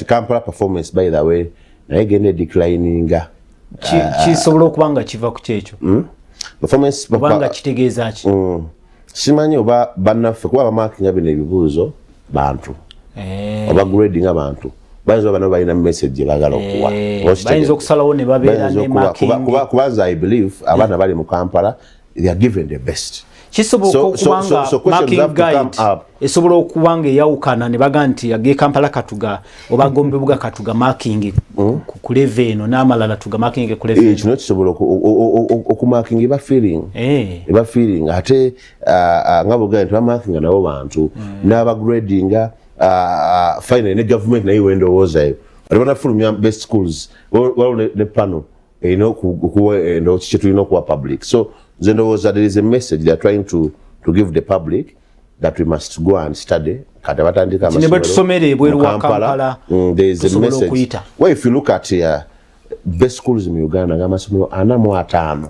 Kampala performance, by the way, naye genda declininga. Kisobola okuba nga kiva ku kyekyo. Performance Obanga kitegeeza ki? Simanyi oba bannaffe, kuba bamarkinga bino ebibuuzo bantu oba grading abantu, bayinza oba nabo balina message gye baagala okuwa. Bayinza okusalawo ne babeera Bayinza ne okuwa. marking. Kubanza I believe abaana bali mu Kampala, they are given the best. Kisoboka okuba nga So questions marking have to come guide up. esobola okuba nga eyawukana ne baga nti ag'e Kampala katuga oba ag'omubibuga katuga marking ku level eno, n'amalala tuga marking ku level eno. Kino kisobola okumarkinga eba feeling. Eba feeling ate nga bwogambye nti bamarkinga nabo bantu n'abagradinga. Finally ne government naye wendowoozayo ate banafulumya best schools, waliwo ne panel erina okuwa endowooza kye tulina okuwa public. So nze ndowooza there is a message they are trying to give the public that we must go and study. Kati abatandika Nti ne bwe amasomero tusomera ebweru mu wa Kampala, there is a tusobola message. okuyita. Well, if you look at best schools in Uganda, ng'amasomero 45,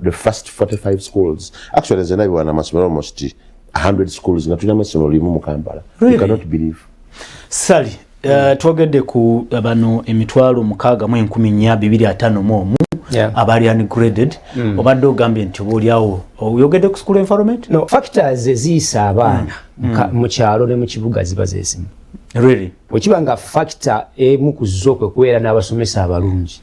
the first 45 schools, actually nze nabiwana amasomero almost 100 schools nga tulina amasomero limu mu Kampala. Really? You cannot believe. Sali, twogedde ku bano 604,251 abaali ungraded. Obadde ogambye nti oba oliawo oyogedde ku school environment. No, factors eziyisa abaana mu kyalo ne mu kibuga ziba zezimu. Really? Bwekiba nga factor emu ku zo kwe kubeera n'abasomesa abalungi,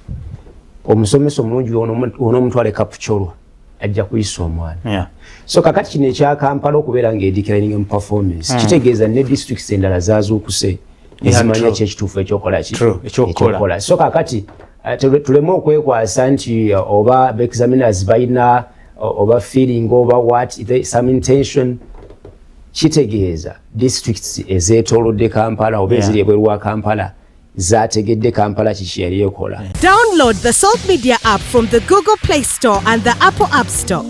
omusomesa omulungi onoomutwala Kapchorwa ajja kuyisa omwana. So kakati kino ekya Kampala okubeera nga edeclining mu performance kitegeeza ne districts endala zazuukuse ezimanya kyekituufu ekyokola ki. True, ekyokukola. So kakati tuleme okwekwasa nti oba examiners balina oba feeling oba what, some intention. Kitegeeza districts ezeetoolodde Kampala oba eziri ebweru wa Kampala zategedde Kampala kiki yali ekola. Download the Salt Media app from the Google Play Store and the Apple App Store.